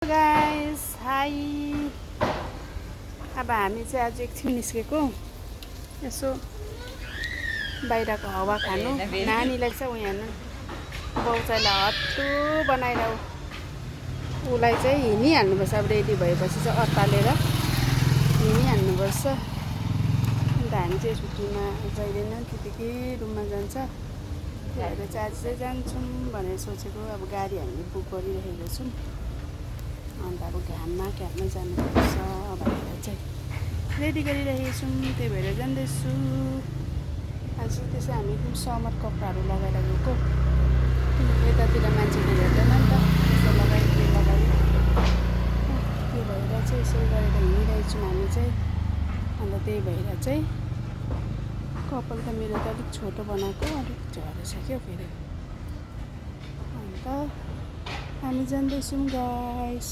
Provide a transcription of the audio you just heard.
Guys high. अब हामी चाहिँ आज एकछिन निस्केको यसो बाहिरको हावा खानु। नानीलाई चाहिँ उयो हेर्नु बाउचाइलाई हत्तु बनाएर उसलाई चाहिँ हिँडिहाल्नुपर्छ। अब रेडी भएपछि चाहिँ अत्तालेर हिँडिहाल्नुपर्छ। अन्त हामी चाहिँ छुट्टीमा जाँदैन, त्यतिकै रुममा जान्छ। त्यही भएर चाहिँ आज चाहिँ जान्छौँ भनेर सोचेको। अब गाडी हामीले बुक गरिरहेको छौँ। अन्त अब घाममै जानुपर्छ भनेर चाहिँ रेडी गरिरहेको छौँ। त्यही भएर जाँदैछु। आज त्यसै हामी एकदम समर कपडाहरू लगाएर गएको। यतातिर मान्छेले हेर्दैन नि त, यसो लगायो के लगायो। त्यही भएर चाहिँ यसो गरेर हिँडिरहेको छौँ हामी चाहिँ। अन्त त्यही भएर चाहिँ कपाल त मेरो त अलिक छोटो बनाएको, अलिक झरेछ क्या फेरि। अन्त हामी जाँदैछौँ गाइस।